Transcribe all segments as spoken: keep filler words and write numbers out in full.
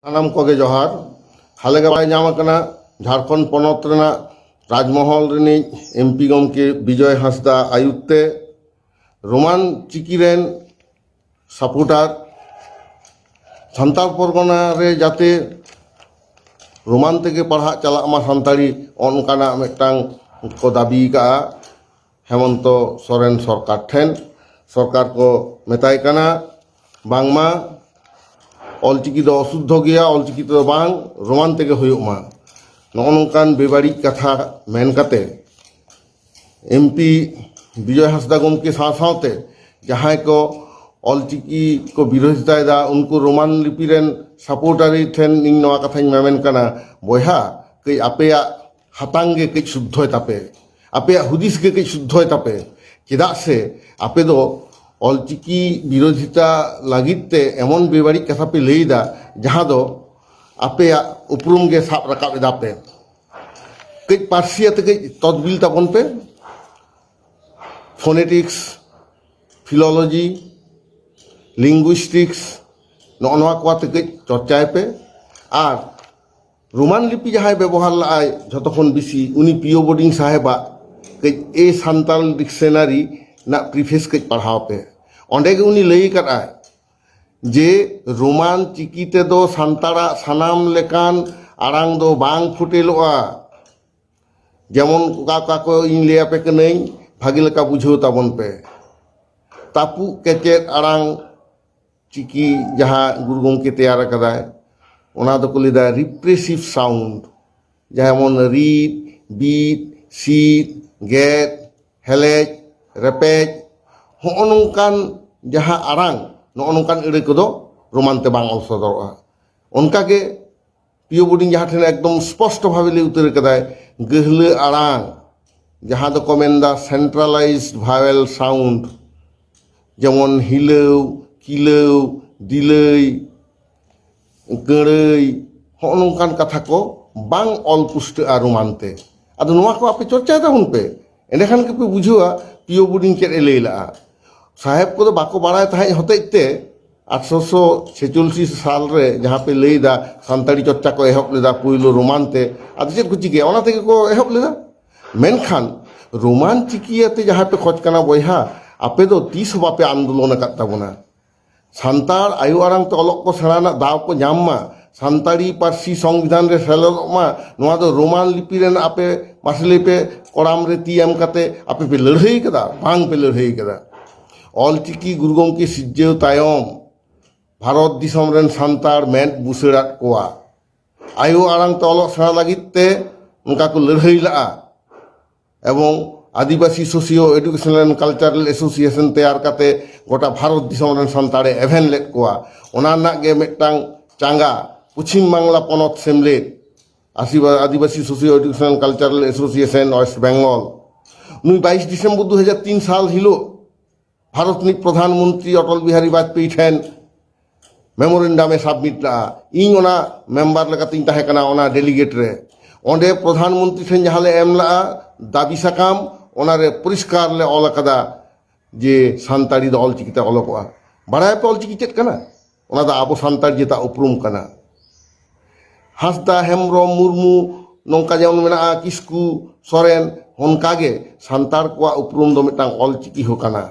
ᱥᱟᱱᱟᱢ ᱠᱚᱜᱮ ᱡᱚᱦᱟᱨ᱾ ᱦᱟᱞᱮ ᱜᱮ ᱵᱟᱲᱟᱭ ᱧᱟᱢ ᱟᱠᱟᱱᱟ, ᱡᱷᱟᱲᱠᱷᱚᱸᱰ ᱯᱚᱱᱚᱛ ᱨᱮᱱᱟᱜ ᱨᱟᱡᱽᱢᱚᱦᱚᱞ ᱨᱤᱱᱤᱡ ᱮᱢᱯᱤ ᱜᱚᱢᱠᱮ ᱵᱤᱡᱚᱭ ᱦᱟᱸᱥᱫᱟ ᱟᱭᱩᱨ ᱛᱮ ᱨᱳᱢᱟᱱ ᱪᱤᱠᱤ ᱨᱮᱱ ᱥᱟᱯᱳᱨᱴᱟᱨ ᱥᱟᱱᱛᱟᱲ ᱯᱚᱨᱜᱚᱱᱟ ᱨᱮ ᱡᱟᱛᱮ ᱨᱳᱢᱟᱱ ᱛᱮᱜᱮ ᱯᱟᱲᱦᱟᱜ ᱪᱟᱞᱟᱜ ᱢᱟ ᱥᱟᱱᱛᱟᱲᱤ, ᱚᱱᱠᱟᱱᱟᱜ ᱢᱤᱫᱴᱟᱝ ᱠᱚ ᱫᱟᱹᱵᱤ ᱟᱠᱟᱫᱼᱟ ᱦᱮᱢᱚᱱᱛᱚ ᱥᱚᱨᱮᱱ ᱥᱚᱨᱠᱟᱨ ᱴᱷᱮᱱ᱾ ᱥᱚᱨᱠᱟᱨ ᱠᱚ ᱢᱮᱛᱟᱭ ᱠᱟᱱᱟ ᱵᱟᱝᱢᱟ ᱚᱞᱪᱤᱠᱤ ᱫᱚ ᱚᱥᱩᱫᱽᱫᱷᱚ ᱜᱮᱭᱟ, ᱚᱞᱪᱤᱠᱤ ᱛᱮᱫᱚ ᱵᱟᱝ, ᱨᱳᱢᱟᱱ ᱛᱮᱜᱮ ᱦᱩᱭᱩᱜ ᱢᱟ᱾ ᱱᱚᱜᱼᱚ ᱱᱚᱝᱠᱟᱱ ᱵᱮᱵᱟᱹᱲᱤᱡ ᱠᱟᱛᱷᱟ ᱢᱮᱱ ᱠᱟᱛᱮ ᱮᱢᱯᱤ ᱵᱤᱡᱚᱭ ᱦᱟᱸᱥᱫᱟ ᱜᱚᱢᱠᱮ ᱥᱟᱶ ᱥᱟᱶᱛᱮ ᱡᱟᱦᱟᱸᱭ ᱠᱚ ᱚᱞᱪᱤᱠᱤ ᱠᱚ ᱵᱤᱨᱳᱫᱷᱤᱛᱟᱭᱮᱫᱟ, ᱩᱱᱠᱩ ᱨᱳᱢᱟᱱ ᱞᱤᱯᱤ ᱨᱮᱱ ᱥᱟᱯᱳᱨᱴᱟᱨᱤ ᱴᱷᱮᱱ ᱤᱧ ᱱᱚᱣᱟ ᱠᱟᱛᱷᱟᱧ ᱢᱮᱢᱮᱱ ᱠᱟᱱᱟ, ᱵᱚᱭᱦᱟ, ᱠᱟᱹᱡ ᱟᱯᱮᱭᱟᱜ ᱦᱟᱛᱟᱝ ᱜᱮ ᱠᱟᱹᱡ ᱥᱩᱫᱽᱫᱷᱚᱭ ᱛᱟᱯᱮ, ᱟᱯᱮᱭᱟᱜ ᱦᱩᱫᱤᱥ ᱜᱮ ᱠᱟᱹᱡ ᱥᱩᱫᱽᱫᱷᱚᱭ ᱛᱟᱯᱮ᱾ ᱪᱮᱫᱟᱜ ᱥᱮ ᱟᱯᱮ ᱫᱚ ᱚᱞᱪᱤᱠᱤ ᱵᱤᱨᱳᱫᱷᱤᱛᱟ ᱞᱟᱹᱜᱤᱫ ᱛᱮ ᱮᱢᱚᱱ ᱵᱮᱵᱟᱹᱲᱤᱡ ᱠᱟᱛᱷᱟ ᱯᱮ ᱞᱟᱹᱭᱮᱫᱟ, ᱡᱟᱦᱟᱸ ᱫᱚ ᱟᱯᱮᱭᱟᱜ ᱩᱯᱨᱩᱢ ᱜᱮ ᱥᱟᱵ ᱨᱟᱠᱟᱵ ᱮᱫᱟ ᱯᱮ᱾ ᱠᱟᱹᱡ ᱯᱟᱹᱨᱥᱤ ᱟᱛᱮ ᱠᱟᱹᱡ ᱛᱚᱫᱵᱤᱞ ᱛᱟᱵᱚᱱ ᱯᱮ᱾ ᱯᱷᱳᱱᱮᱴᱤᱠᱥ, ᱯᱷᱤᱞᱳᱞᱚᱡᱤ, ᱞᱤᱝᱜᱩᱭᱥᱴᱤᱠᱥ, ᱱᱚᱜᱼᱚ ᱱᱚᱣᱟ ᱠᱚ ᱟᱛᱮ ᱠᱟᱹᱡ ᱪᱚᱨᱪᱟᱭ ᱯᱮ᱾ ᱟᱨ ᱨᱳᱢᱟᱱ ᱞᱤᱯᱤ ᱡᱟᱦᱟᱸᱭ ᱵᱮᱵᱚᱦᱟᱨ ᱞᱟᱜᱼᱟᱭ ᱡᱷᱚᱛᱚ ᱠᱷᱚᱱ ᱵᱮᱥᱤ, ᱩᱱᱤ ᱯᱤᱭᱳ ᱵᱳᱨᱰᱤᱝ ᱥᱟᱦᱮᱵᱟᱜ ᱠᱟᱹᱡ ᱮ ᱥᱟᱱᱛᱟᱞ ᱰᱤᱠᱥᱱᱟᱨᱤ ᱨᱮᱱᱟᱜ ᱯᱨᱤᱯᱷᱮᱥ ᱠᱟᱹᱡ ᱯᱟᱲᱦᱟᱣ ᱯᱮ᱾ ᱚᱸᱰᱮ ᱜᱮ ᱩᱱᱤ ᱞᱟᱹᱭ ᱟᱠᱟᱫᱼᱟᱭ ᱡᱮ ᱨᱳᱢᱟᱱ ᱪᱤᱠᱤ ᱛᱮᱫᱚ ᱥᱟᱱᱛᱟᱲᱟᱜ ᱥᱟᱱᱟᱢ ᱞᱮᱠᱟᱱ ᱟᱲᱟᱝ ᱫᱚ ᱵᱟᱝ ᱯᱷᱩᱴᱮᱞᱚᱜᱼᱟ᱾ ᱡᱮᱢᱚᱱ ᱚᱠᱟ ᱚᱠᱟ ᱠᱚ ᱤᱧ ᱞᱟᱹᱭ ᱟᱯᱮ ᱠᱟᱹᱱᱟᱹᱧ, ᱵᱷᱟᱹᱜᱤ ᱞᱮᱠᱟ ᱵᱩᱡᱷᱟᱹᱣ ᱛᱟᱵᱚᱱ ᱯᱮ᱾ ᱛᱟᱹᱯᱩᱜ ᱠᱮᱪᱮᱫ ᱟᱲᱟᱝ ᱪᱤᱠᱤ ᱡᱟᱦᱟᱸ ᱜᱩᱨᱩ ᱜᱚᱢᱠᱮ ᱛᱮᱭᱟᱨ ᱟᱠᱟᱫᱟᱭ, ᱚᱱᱟ ᱫᱚᱠᱚ ᱞᱟᱹᱭᱫᱟ ᱨᱤᱯᱨᱮᱥᱤᱵᱷ ᱥᱟᱣᱩᱱᱰ, ᱡᱮᱢᱚᱱ ᱨᱤᱫ, ᱵᱤᱫ, ᱥᱤᱫ, ᱜᱮᱫ, ᱦᱮᱞᱮᱡ, ᱨᱮᱯᱮᱡ, ᱦᱚᱸᱜᱼᱚ ᱱᱚᱝᱠᱟᱱ ᱡᱟᱦᱟᱸ ᱟᱲᱟᱝ, ᱱᱚᱜᱼᱚ ᱱᱚᱝᱠᱟᱱ ᱟᱹᱲᱟᱹ ᱠᱚᱫᱚ ᱨᱳᱢᱟᱱ ᱛᱮ ᱵᱟᱝ ᱚᱞ ᱥᱚᱫᱚᱨᱚᱜᱼᱟ᱾ ᱚᱱᱠᱟᱜᱮ ᱯᱤᱭᱳ ᱵᱳᱨᱰᱤᱝ ᱡᱟᱦᱟᱸ ᱴᱷᱮᱱ ᱮᱠᱫᱚᱢ ᱥᱯᱚᱥᱴᱚ ᱵᱷᱟᱵᱮ ᱞᱟᱹᱭ ᱩᱛᱟᱹᱨ ᱠᱟᱫᱟᱭ, ᱜᱟᱹᱦᱞᱟᱹ ᱟᱲᱟᱝ, ᱡᱟᱦᱟᱸ ᱫᱚᱠᱚ ᱢᱮᱱᱫᱟ ᱥᱮᱱᱴᱨᱟᱞᱟᱭᱤᱡᱰ ᱵᱷᱟᱣᱮᱞ ᱥᱟᱣᱩᱱᱰ, ᱡᱮᱢᱚᱱ ᱦᱤᱞᱟᱹᱣ, ᱠᱤᱞᱟᱹᱣ, ᱫᱤᱞᱟᱹᱭ, ᱠᱟᱹᱲᱟᱹᱭ, ᱦᱚᱸᱜᱼᱚ ᱱᱚᱝᱠᱟᱱ ᱠᱟᱛᱷᱟ ᱠᱚ ᱵᱟᱝ ᱚᱞ ᱯᱩᱥᱴᱟᱹᱜᱼᱟ ᱨᱳᱢᱟᱱ ᱛᱮ᱾ ᱟᱫᱚ ᱱᱚᱣᱟ ᱠᱚ ᱟᱯᱮ ᱪᱚᱨᱪᱟᱭ ᱛᱟᱵᱚᱱ ᱯᱮ, ᱮᱸᱰᱮᱠᱷᱟᱱ ᱜᱮᱯᱮ ᱵᱩᱡᱷᱟᱹᱣᱟ ᱯᱤᱭᱳ ᱵᱳᱨᱰᱤᱝ ᱪᱮᱫ ᱮ ᱞᱟᱹᱭ ᱞᱟᱜᱼᱟ᱾ ᱥᱟᱦᱮᱵ ᱠᱚᱫᱚ ᱵᱟᱠᱚ ᱵᱟᱲᱟᱭ ᱛᱟᱦᱮᱸᱫ ᱦᱚᱛᱮᱡ ᱛᱮ ᱟᱴᱷᱨᱚᱥᱚ ᱪᱷᱮᱪᱚᱞᱞᱤᱥ ᱥᱟᱞ ᱨᱮ ᱡᱟᱦᱟᱸ ᱯᱮ ᱞᱟᱹᱭ ᱮᱫᱟ, ᱥᱟᱱᱛᱟᱲᱤ ᱪᱚᱨᱪᱟ ᱠᱚ ᱮᱦᱚᱵ ᱞᱮᱫᱟ ᱯᱩᱭᱞᱩ ᱨᱳᱢᱟᱱ ᱛᱮ᱾ ᱟᱫᱚ ᱪᱮᱫ ᱠᱚ ᱪᱤᱠᱟᱹᱭᱟ? ᱚᱱᱟ ᱛᱮᱜᱮ ᱠᱚ ᱮᱦᱚᱵ ᱞᱮᱫᱟ᱾ ᱢᱮᱱᱠᱷᱟᱱ ᱨᱳᱢᱟᱱ ᱪᱤᱠᱤ ᱟᱛᱮ ᱡᱟᱦᱟᱸ ᱯᱮ ᱠᱷᱚᱡᱽ ᱠᱟᱱᱟ ᱵᱚᱭᱦᱟ, ᱟᱯᱮ ᱫᱚ ᱛᱤᱥ ᱦᱚᱸ ᱵᱟᱯᱮ ᱟᱱᱫᱳᱞᱚᱱ ᱟᱠᱟᱫ ᱛᱟᱵᱚᱱᱟ᱾ ᱥᱟᱱᱛᱟᱲ ᱟᱭᱳ ᱟᱲᱟᱝ ᱛᱮ ᱚᱞᱚᱜ ᱠᱚ ᱥᱮᱬᱟ ᱨᱮᱱᱟᱜ ᱫᱟᱣ ᱠᱚ ᱧᱟᱢ ᱢᱟ, ᱥᱟᱱᱛᱟᱲᱤ ᱯᱟᱹᱨᱥᱤ ᱥᱚᱝᱵᱤᱫᱷᱟᱱ ᱨᱮ ᱥᱮᱞᱮᱫᱚᱜ ᱢᱟ, ᱱᱚᱣᱟ ᱫᱚ ᱨᱳᱢᱟᱱ ᱞᱤᱯᱤ ᱨᱮᱱ ᱟᱯᱮ ᱢᱟᱥᱮ ᱞᱟᱹᱭ ᱯᱮ, ᱠᱚᱲᱟᱢ ᱨᱮ ᱛᱤ ᱮᱢ ᱠᱟᱛᱮ ᱟᱯᱮ ᱯᱮ ᱞᱟᱹᱲᱦᱟᱹᱭ ᱠᱟᱫᱟ? ᱵᱟᱝ ᱯᱮ ᱞᱟᱹᱲᱦᱟᱹᱭ ᱠᱟᱫᱟ᱾ ᱚᱞᱪᱤᱠᱤ ᱜᱩᱨᱩ ᱜᱚᱢᱠᱮ ᱥᱤᱨᱡᱟᱹᱣ ᱛᱟᱭᱚᱢ ᱵᱷᱟᱨᱚᱛ ᱫᱤᱥᱚᱢ ᱨᱮᱱ ᱥᱟᱱᱛᱟᱲ ᱢᱮᱫ ᱵᱩᱥᱟᱹᱲᱟᱫ ᱠᱚᱣᱟ᱾ ᱟᱭᱳ ᱟᱲᱟᱝ ᱛᱮ ᱚᱞᱚᱜ ᱥᱮᱬᱟ ᱞᱟᱹᱜᱤᱫ ᱛᱮ ᱚᱱᱠᱟ ᱠᱚ ᱞᱟᱹᱲᱦᱟᱹᱭ ᱞᱟᱜᱼᱟ᱾ ᱮᱵᱚᱝ Adivasi socio educational and cultural association ᱛᱮᱭᱟᱨ ᱠᱟᱛᱮ ᱜᱚᱴᱟ ᱵᱷᱟᱨᱚᱛ ᱫᱤᱥᱚᱢ ᱨᱮᱱ ᱥᱟᱱᱛᱟᱲᱮ ᱮᱵᱷᱮᱱ ᱞᱮᱫ ᱠᱚᱣᱟ᱾ ᱚᱱᱟ ᱨᱮᱱᱟᱜ ᱜᱮ ᱢᱤᱫᱴᱟᱝ ᱪᱟᱸᱜᱟ ᱯᱚᱪᱷᱤᱢ ᱵᱟᱝᱞᱟ ᱯᱚᱱᱚᱛ ᱥᱮᱢᱞᱮᱫ, ᱟᱥᱤᱵᱟ-, Adivasi socio educational cultural association West Bengal. ᱱᱩᱭ ᱵᱟᱭᱤᱥ ᱰᱤᱥᱮᱢᱵᱚᱨ ᱫᱩ ᱦᱟᱡᱟᱨ ᱛᱤᱱ ᱥᱟᱞ ᱦᱤᱞᱳᱜ ᱵᱷᱟᱨᱚᱛ ᱨᱤᱱᱤᱡ ᱯᱨᱚᱫᱷᱟᱱ ᱢᱚᱱᱛᱨᱤ ᱚᱴᱚᱞ ᱵᱤᱦᱟᱨᱤ ᱵᱟᱡᱽᱯᱮᱭᱤ ᱴᱷᱮᱱ ᱢᱮᱢᱳᱨᱮᱱᱰᱟᱢ ᱮ ᱥᱟᱵᱢᱤᱴ ᱞᱟᱜᱼᱟ᱾ ᱤᱧ ᱚᱱᱟ ᱢᱮᱢᱵᱟᱨ ᱞᱮᱠᱟᱛᱤᱧ ᱛᱟᱦᱮᱸ ᱠᱟᱱᱟ, ᱚᱱᱟ ᱰᱮᱞᱤᱜᱮᱴ ᱨᱮ᱾ ᱚᱸᱰᱮ ᱯᱨᱚᱫᱷᱟᱱ ᱢᱚᱱᱛᱨᱤ ᱴᱷᱮᱱ ᱡᱟᱦᱟᱸ ᱞᱮ ᱮᱢ ᱞᱟᱜᱼᱟ ᱫᱟᱹᱵᱤ ᱥᱟᱠᱟᱢ, ᱚᱱᱟ ᱨᱮ ᱯᱚᱨᱤᱥᱠᱟᱨ ᱞᱮ ᱚᱞ ᱟᱠᱟᱫᱟ ᱡᱮ ᱥᱟᱱᱛᱟᱲᱤ ᱫᱚ ᱚᱞᱪᱤᱠᱤ ᱛᱮ ᱚᱞᱚᱜᱚᱜᱼᱟ᱾ ᱵᱟᱲᱟᱭᱟᱯᱮ ᱚᱞᱪᱤᱠᱤ ᱪᱮᱫ ᱠᱟᱱᱟ? ᱚᱱᱟ ᱫᱚ ᱟᱵᱚ ᱥᱟᱱᱛᱟᱲ ᱡᱟᱹᱛᱟᱜ ᱩᱯᱨᱩᱢ ᱠᱟᱱᱟ᱾ ᱦᱟᱸᱥᱫᱟ, ᱦᱮᱢᱵᱨᱚᱢ, ᱢᱩᱨᱢᱩ, ᱱᱚᱝᱠᱟ ᱡᱮᱢᱚᱱ ᱢᱮᱱᱟᱜᱼᱟ ᱠᱤᱥᱠᱩ, ᱥᱚᱨᱮᱱ, ᱚᱱᱠᱟᱜᱮ ᱥᱟᱱᱛᱟᱲ ᱠᱚᱣᱟᱜ ᱩᱯᱨᱩᱢ ᱫᱚ ᱢᱤᱫᱴᱟᱝ ᱚᱞᱪᱤᱠᱤ ᱦᱚᱸ ᱠᱟᱱᱟ᱾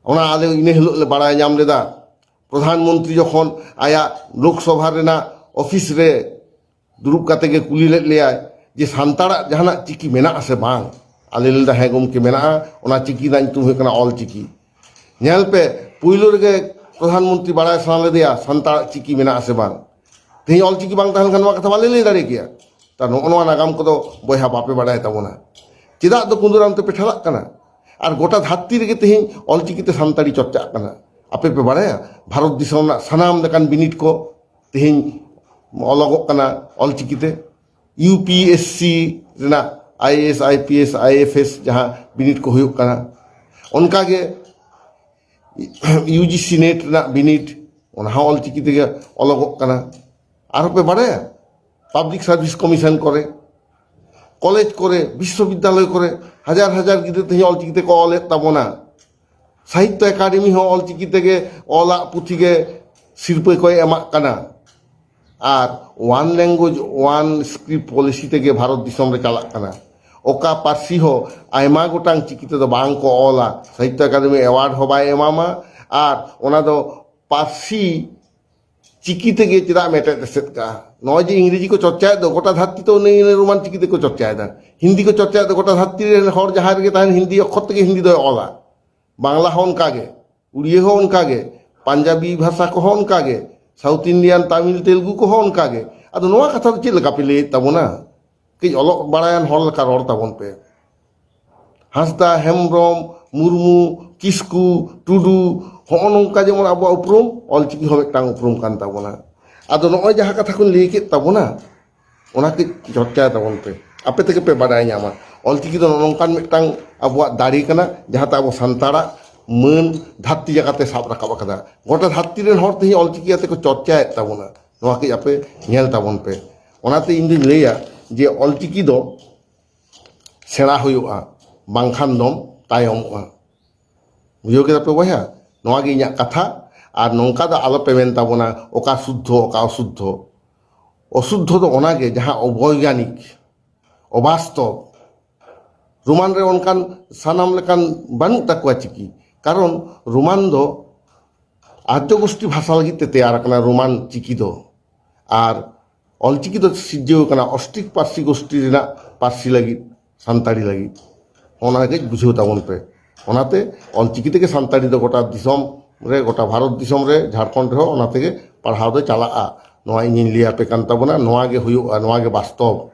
ᱚᱱᱟ ᱟᱞᱮ ᱤᱱᱟᱹ ᱦᱤᱞᱳᱜ ᱞᱮ ᱵᱟᱲᱟᱭ ᱧᱟᱢ ᱞᱮᱫᱟ᱾ ᱯᱨᱚᱫᱷᱟᱱ ᱢᱚᱱᱛᱨᱤ ᱡᱚᱠᱷᱚᱱ ᱟᱭᱟᱜ ᱞᱳᱠᱥᱚᱵᱷᱟ ᱨᱮᱱᱟᱜ ᱚᱯᱷᱤᱥ ᱨᱮ ᱫᱩᱲᱩᱵ ᱠᱟᱛᱮ ᱜᱮ ᱠᱩᱞᱤ ᱞᱮᱫ ᱞᱮᱭᱟᱭ ᱡᱮ ᱥᱟᱱᱛᱟᱲᱟᱜ ᱡᱟᱦᱟᱱᱟᱜ ᱪᱤᱠᱤ ᱢᱮᱱᱟᱜ ᱟᱥᱮ ᱵᱟᱝ? ᱟᱞᱮ ᱞᱟᱹᱭ ᱞᱮᱫᱟ, "ᱦᱮᱸ ᱜᱚᱢᱠᱮ, ᱢᱮᱱᱟᱜᱼᱟ, ᱚᱱᱟ ᱪᱤᱠᱤ ᱨᱮᱱᱟᱜ ᱧᱩᱛᱩᱢ ᱦᱩᱭᱩᱜ ᱠᱟᱱᱟ ᱚᱞ ᱪᱤᱠᱤ᱾" ᱧᱮᱞ ᱯᱮ, ᱯᱳᱭᱞᱳ ᱨᱮᱜᱮ ᱯᱨᱚᱫᱷᱟᱱ ᱢᱚᱱᱛᱨᱤ ᱵᱟᱲᱟᱭ ᱥᱟᱱᱟ ᱞᱮᱫᱮᱭᱟ ᱥᱟᱱᱛᱟᱲᱟᱜ ᱪᱤᱠᱤ ᱢᱮᱱᱟᱜ ᱟᱥᱮ ᱵᱟᱝ᱾ ᱛᱮᱦᱮᱧ ᱚᱞ ᱪᱤᱠᱤ ᱵᱟᱝ ᱛᱟᱦᱮᱸ ᱞᱮᱱᱠᱷᱟᱱ ᱱᱚᱣᱟ ᱠᱟᱛᱷᱟ ᱵᱟᱞᱮ ᱞᱟᱹᱭ ᱫᱟᱲᱮ ᱠᱮᱭᱟ᱾ ᱛᱟ ᱱᱚᱜᱼᱚ ᱱᱚᱣᱟ ᱱᱟᱜᱟᱢ ᱠᱚᱫᱚ ᱵᱚᱭᱦᱟ ᱵᱟᱯᱮ ᱵᱟᱲᱟᱭ ᱛᱟᱵᱚᱱᱟ᱾ ᱪᱮᱫᱟᱜ ᱫᱚ ᱠᱩᱸᱫᱩᱨᱟᱢ ᱛᱮᱯᱮ ᱴᱷᱮᱞᱟᱜ ᱠᱟᱱᱟ? ᱟᱨ ᱜᱚᱴᱟ ᱫᱷᱟᱹᱨᱛᱤ ᱨᱮᱜᱮ ᱛᱮᱦᱮᱧ ᱚᱞ ᱪᱤᱠᱤ ᱛᱮ ᱥᱟᱱᱛᱟᱲᱤ ᱪᱚᱨᱪᱟᱜ ᱠᱟᱱᱟ᱾ ᱟᱯᱮ ᱯᱮ ᱵᱟᱲᱟᱭᱟ, ᱵᱷᱟᱨᱚᱛ ᱫᱤᱥᱚᱢ ᱨᱮᱱᱟᱜ ᱥᱟᱱᱟᱢ ᱞᱮᱠᱟᱱ ᱵᱤᱱᱤᱰ ᱠᱚ ᱛᱮᱦᱮᱧ ᱚᱞᱚᱜᱚᱜ ᱠᱟᱱᱟ ᱚᱞ ᱪᱤᱠᱤ ᱛᱮ᱾ ᱤᱭᱩ ᱯᱤ ᱮᱥ ᱥᱤ ᱨᱮᱱᱟᱜ I A S, I P S, I F S ᱡᱟᱦᱟᱸ ᱵᱤᱱᱤᱰ ᱠᱚ ᱦᱩᱭᱩᱜ ᱠᱟᱱᱟ, ᱚᱱᱠᱟᱜᱮ ᱤᱭᱩ ᱡᱤ ᱥᱤ ᱱᱮᱴ ᱨᱮᱱᱟᱜ ᱵᱤᱱᱤᱰ, ᱚᱱᱟ ᱦᱚᱸ ᱚᱞ ᱪᱤᱠᱤ ᱛᱮᱜᱮ ᱚᱞᱚᱜᱚᱜ ᱠᱟᱱᱟ᱾ ᱟᱨᱦᱚᱸ ᱯᱮ ᱵᱟᱲᱟᱭᱟ, ᱯᱟᱵᱽᱞᱤᱠ ᱥᱟᱨᱵᱷᱤᱥ ᱠᱚᱢᱤᱥᱚᱱ ᱠᱚᱨᱮ, ᱠᱚᱞᱮᱡᱽ ᱠᱚᱨᱮ, ᱵᱤᱥᱥᱚᱵᱤᱫᱽᱫᱟᱞᱚᱭ ᱠᱚᱨᱮ ᱦᱟᱡᱟᱨ ᱦᱟᱡᱟᱨ ᱜᱤᱫᱽᱨᱟᱹ ᱛᱮᱦᱮᱧ ᱚᱞ ᱪᱤᱠᱤ ᱛᱮᱠᱚ ᱚᱞᱮᱫ ᱛᱟᱵᱚᱱᱟ᱾ ᱥᱟᱦᱤᱛᱛᱚ ᱮᱠᱟᱰᱮᱢᱤ ᱦᱚᱸ ᱚᱞᱪᱤᱠᱤ ᱛᱮᱜᱮ ᱚᱞᱟᱜ ᱯᱩᱛᱷᱤ ᱜᱮ ᱥᱤᱨᱯᱟᱹ ᱠᱚᱭ ᱮᱢᱟᱜ ᱠᱟᱱᱟ᱾ ᱟᱨ own language own script policy ᱛᱮᱜᱮ ᱵᱷᱟᱨᱚᱛ ᱫᱤᱥᱚᱢ ᱨᱮ ᱪᱟᱞᱟᱜ ᱠᱟᱱᱟ᱾ ᱚᱠᱟ ᱯᱟᱹᱨᱥᱤ ᱦᱚᱸ ᱟᱭᱢᱟ ᱜᱚᱴᱟᱝ ᱪᱤᱠᱤ ᱛᱮᱫᱚ ᱵᱟᱝ ᱠᱚ ᱚᱞᱟ, ᱥᱟᱦᱤᱛᱛᱚ ᱮᱠᱟᱰᱮᱢᱤ ᱮᱣᱟᱨᱰ ᱦᱚᱸ ᱵᱟᱭ ᱮᱢᱟᱢᱟ᱾ ᱟᱨ ᱚᱱᱟ ᱫᱚ ᱯᱟᱹᱨᱥᱤ ᱪᱤᱠᱤ ᱛᱮᱜᱮ ᱪᱮᱫᱟᱜ ᱢᱮᱴᱮᱫ ᱮᱥᱮᱫ ᱠᱟᱜᱼᱟ? ᱱᱚᱜᱼᱚᱭ ᱡᱮ ᱤᱝᱨᱮᱡᱤ ᱠᱚ ᱪᱚᱨᱪᱟᱭᱮᱫ ᱫᱚ, ᱜᱚᱴᱟ ᱫᱷᱟᱹᱨᱛᱤ ᱛᱮ ᱩᱱᱤ ᱨᱳᱢᱟᱱ ᱪᱤᱠᱤ ᱛᱮᱠᱚ ᱪᱚᱨᱪᱟᱭᱮᱫᱟ᱾ ᱦᱤᱱᱫᱤ ᱠᱚ ᱪᱚᱨᱪᱟᱭᱮᱫ ᱫᱚ, ᱜᱚᱴᱟ ᱫᱷᱟᱹᱨᱛᱤ ᱨᱮᱱ ᱦᱚᱲ ᱡᱟᱦᱟᱸ ᱨᱮᱜᱮ ᱛᱟᱦᱮᱱ ᱦᱤᱱᱫᱤ ᱚᱠᱠᱷᱚᱨ ᱛᱮᱜᱮ ᱦᱤᱱᱫᱤ ᱫᱚᱭ ᱚᱞᱟ᱾ ᱵᱟᱝᱞᱟ ᱦᱚᱸ ᱚᱱᱠᱟ ᱜᱮ, ᱩᱲᱤᱭᱟᱹ ᱦᱚᱸ ᱚᱱᱠᱟ ᱜᱮ, ᱯᱟᱧᱡᱟᱵᱤ ᱵᱷᱟᱥᱟ ᱠᱚᱦᱚᱸ ᱚᱱᱠᱟ ᱜᱮ, ᱥᱟᱣᱩᱛᱷ ᱤᱱᱰᱤᱭᱟᱱ ᱛᱟᱢᱤᱞ ᱛᱮᱞᱜᱩ ᱠᱚᱦᱚᱸ ᱚᱱᱠᱟ ᱜᱮ᱾ ᱟᱫᱚ ᱱᱚᱣᱟ ᱠᱟᱛᱷᱟ ᱫᱚ ᱪᱮᱫ ᱞᱮᱠᱟ ᱯᱮ ᱞᱟᱹᱭᱮᱫ ᱛᱟᱵᱚᱱᱟ? ᱠᱟᱹᱡ ᱚᱞᱚᱜ ᱵᱟᱲᱟᱭᱟᱱ ᱦᱚᱲ ᱞᱮᱠᱟ ᱨᱚᱲ ᱛᱟᱵᱚᱱ ᱯᱮ᱾ ᱦᱟᱸᱥᱫᱟ, ᱦᱮᱢᱵᱨᱚᱢ, ᱢᱩᱨᱢᱩ, ᱠᱤᱥᱠᱩ, ᱴᱩᱰᱩ, ᱦᱚᱸᱜᱼᱚ ᱱᱚᱝᱠᱟ ᱡᱮᱢᱚᱱ ᱟᱵᱚᱣᱟᱜ ᱩᱯᱨᱩᱢ, ᱚᱞᱪᱤᱠᱤ ᱦᱚᱸ ᱢᱤᱫᱴᱟᱝ ᱩᱯᱨᱩᱢ ᱠᱟᱱ ᱛᱟᱵᱚᱱᱟ᱾ ᱟᱫᱚ ᱱᱚᱜᱼᱚᱭ ᱡᱟᱦᱟᱸ ᱠᱟᱛᱷᱟ ᱠᱚᱧ ᱞᱟᱹᱭ ᱠᱮᱫ ᱛᱟᱵᱚᱱᱟ, ᱚᱱᱟ ᱠᱟᱹᱡ ᱪᱚᱨᱪᱟᱭ ᱛᱟᱵᱚᱱ ᱯᱮ, ᱟᱯᱮ ᱛᱮᱜᱮ ᱯᱮ ᱵᱟᱰᱟᱭ ᱧᱟᱢᱟ᱾ ᱚᱞᱪᱤᱠᱤ ᱫᱚ ᱱᱚᱜᱼᱚ ᱱᱚᱝᱠᱟᱱ ᱢᱤᱫᱴᱟᱝ ᱟᱵᱚᱣᱟᱜ ᱫᱟᱲᱮ ᱠᱟᱱᱟ, ᱡᱟᱦᱟᱸᱛᱮ ᱟᱵᱚ ᱥᱟᱱᱛᱟᱲᱟᱜ ᱢᱟᱹᱱ ᱫᱷᱟᱹᱨᱛᱤ ᱡᱟᱠᱟᱛ ᱮ ᱥᱟᱵ ᱨᱟᱠᱟᱵ ᱟᱠᱟᱫᱟ᱾ ᱜᱚᱴᱟ ᱫᱷᱟᱹᱨᱛᱤ ᱨᱮᱱ ᱦᱚᱲ ᱛᱮᱦᱮᱧ ᱚᱞᱪᱤᱠᱤ ᱟᱛᱮ ᱠᱚ ᱪᱚᱨᱪᱟᱭᱮᱫ ᱛᱟᱵᱚᱱᱟ᱾ ᱱᱚᱣᱟ ᱠᱟᱹᱡ ᱟᱯᱮ ᱧᱮᱞ ᱛᱟᱵᱚᱱ ᱯᱮ᱾ ᱚᱱᱟᱛᱮ ᱤᱧ ᱫᱩᱧ ᱞᱟᱹᱭᱟ ᱡᱮ ᱚᱞᱪᱤᱠᱤ ᱫᱚ ᱥᱮᱬᱟ ᱦᱩᱭᱩᱜᱼᱟ, ᱵᱟᱝᱠᱷᱟᱱ ᱫᱚᱢ ᱛᱟᱭᱚᱢᱚᱜᱼᱟ᱾ ᱵᱩᱡᱷᱟᱹᱣ ᱠᱮᱫᱟ ᱯᱮ ᱵᱚᱭᱦᱟ? ᱱᱚᱣᱟ ᱜᱮ ᱤᱧᱟᱹᱜ ᱠᱟᱛᱷᱟ᱾ ᱟᱨ ᱱᱚᱝᱠᱟ ᱫᱚ ᱟᱞᱚ ᱯᱮ ᱢᱮᱱ ᱛᱟᱵᱚᱱᱟ ᱚᱠᱟ ᱥᱩᱫᱽᱫᱷᱚ, ᱚᱠᱟ ᱚᱥᱩᱫᱽᱫᱷᱚ᱾ ᱚᱥᱩᱫᱽᱫᱷᱚ ᱫᱚ ᱚᱱᱟᱜᱮ ᱡᱟᱦᱟᱸ ᱚᱵᱳᱭᱜᱟᱱᱤᱠ, ᱚᱵᱟᱥᱛᱚᱵ᱾ ᱨᱳᱢᱟᱱ ᱨᱮ ᱚᱱᱠᱟᱱ ᱥᱟᱱᱟᱢ ᱞᱮᱠᱟᱱ ᱵᱟᱹᱱᱩᱜ ᱛᱟᱠᱚᱣᱟ ᱪᱤᱠᱤ, ᱠᱟᱨᱚᱱ ᱨᱳᱢᱟᱱ ᱫᱚ ᱟᱨᱡᱚ ᱜᱳᱥᱴᱤ ᱵᱷᱟᱥᱟ ᱞᱟᱹᱜᱤᱫ ᱛᱮ ᱛᱮᱭᱟᱨ ᱟᱠᱟᱱᱟ ᱨᱳᱢᱟᱱ ᱪᱤᱠᱤ ᱫᱚ᱾ ᱟᱨ ᱚᱞᱪᱤᱠᱤ ᱫᱚ ᱥᱤᱨᱡᱟᱹᱣ ᱟᱠᱟᱱᱟ ᱚᱥᱴᱨᱤᱠ ᱯᱟᱹᱨᱥᱤ ᱜᱳᱥᱴᱤ ᱨᱮᱱᱟᱜ ᱯᱟᱹᱨᱥᱤ ᱞᱟᱹᱜᱤᱫ, ᱥᱟᱱᱛᱟᱲᱤ ᱞᱟᱹᱜᱤᱫ᱾ ᱚᱱᱟ ᱠᱟᱹᱡ ᱵᱩᱡᱷᱟᱹᱣ ᱛᱟᱵᱚᱱ ᱯᱮ᱾ ᱚᱱᱟᱛᱮ ᱚᱞᱪᱤᱠᱤ ᱛᱮᱜᱮ ᱥᱟᱱᱛᱟᱲᱤ ᱫᱚ ᱜᱚᱴᱟ ᱫᱤᱥᱚᱢ ᱨᱮ, ᱜᱚᱴᱟ ᱵᱷᱟᱨᱚᱛ ᱫᱤᱥᱚᱢ ᱨᱮ, ᱡᱷᱟᱲᱠᱷᱚᱸᱰ ᱨᱮᱦᱚᱸ ᱚᱱᱟ ᱛᱮᱜᱮ ᱯᱟᱲᱦᱟᱣ ᱫᱚ ᱪᱟᱞᱟᱜᱼᱟ᱾ ᱱᱚᱣᱟ ᱤᱧᱤᱧ ᱞᱟᱹᱭ ᱟᱯᱮ ᱠᱟᱱ ᱛᱟᱵᱚᱱᱟ, ᱱᱚᱣᱟ ᱜᱮ ᱦᱩᱭᱩᱜᱼᱟ, ᱱᱚᱣᱟ ᱜᱮ ᱵᱟᱥᱛᱚᱵ᱾